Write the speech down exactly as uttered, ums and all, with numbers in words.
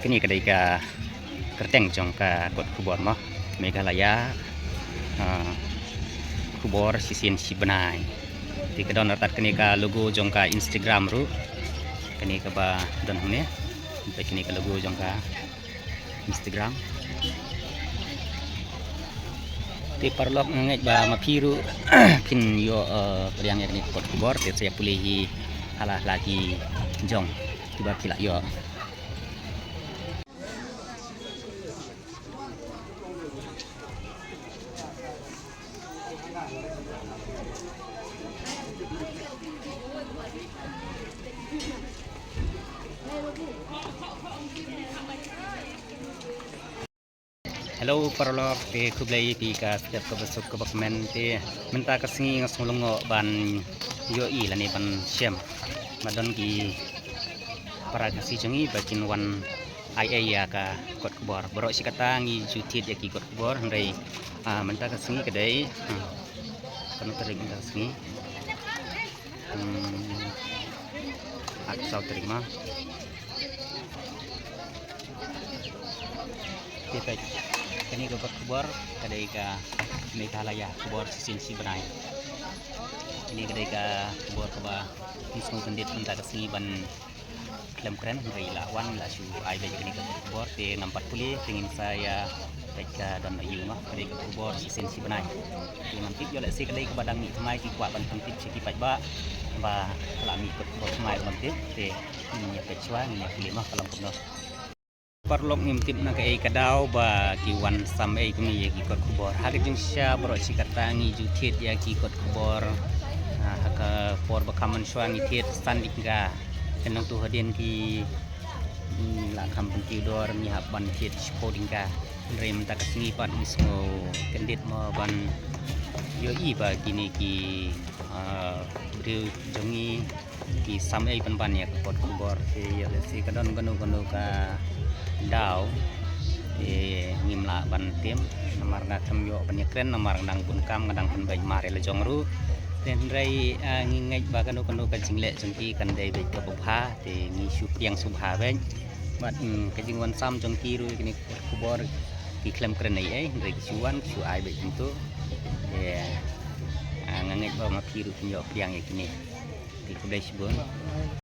Kane ka dei ka kyrteng jong ka kot khubor mo, Meghalaya, ah, khubor shisien shi bnai. Te ka don artat kane ka logo jong ka Instagram ruh. Kane kaba don hangne. Te kane ka logo jong ka Instagram. Te paralok, nga ngeit ba ma phi ruh phin ïoh, eh, pdiang ïa kane ka kot khubor, te sa ïa pule hi ha la, ha la ki jong kiba phi la ïoh. Hello paralok, te khublei ïa phi ka step kaba suk kaba kmen. Te mynta ka sngi nga sngewlyngngoh ban ïohi lane ban shem ba don ki para Khasi jong ngi ba kin wan ai ei ïa ka kot khubor. Baroh shi katta ngi ju thied ïa ki kot khubor, hynrei, ah, mynta ka sngi ka dei, hmm, kano tarik mynta ka sngi? Hmm, arphew saw tarik mo. Te peit, kane ka kot khubor ka dei ka Meghalaya khubor shisien shi bnai. Kane ka dei ka khubor kaba ngi sngewkyndit mynta ka sngi ban khlem kren, hynrei la wan la shu ai beit kane ka khubor, te ngam pat pule, te ngin sa ïa peit ka don aïu mo, ka dei ka khubor shisien shi bnai. Te ngam tip, ïoh lehse ka dei kaba dang mih thymmai, ki kwah ban pyntip sha ki paidbah ba la mih kot khubor thymmai, ngam tip, te ngin ïa peit shuwa, ngin ïa pule mo ka long kumno. Paralok, ngim tip na kaei ka daw ba ki wan sam ei kumne ïa ki kot khubor. Ha ka jingshisha baroh shi katta ngi ju thied ïa ki kot khubor. Ah, ha ka por ba kham mynshuwa ngi thied san tyngka. Te nangtu hadien ki, mm, la kham pyntiew dor, ngi hap ban thied shiphew tyngka. Hynrei mynta ka sngi pat ngi sngewkyndit mo ban ïohi ba kine ki, ah, briew jong ngi ki sam ei pynban ïa ka kot khubor. Te ïoh lehse ka don kano kano ka daw, te ngim lah ban tip namar nga khlem ïoh ban ïakren, namar nga dang bun kam, nga dang pynbeit mar ïa la jong ruh. Te hynrei, ah, ngi ngeit ba kano kano ka jingleh jong ki kan dei beit kaba bha, te ngi shu pdiang sngewbha beit. Bad, mm, ka jingwan sam jong ki ruh ïa kine ki kot khubor ki khlem kren ei ei, hynrei ki shu wan, ki shu ai beit kumto. Te, ah, nga ngeit ba ma phi ruh phin ïoh pdiang ïa kine. Te khublei shibun.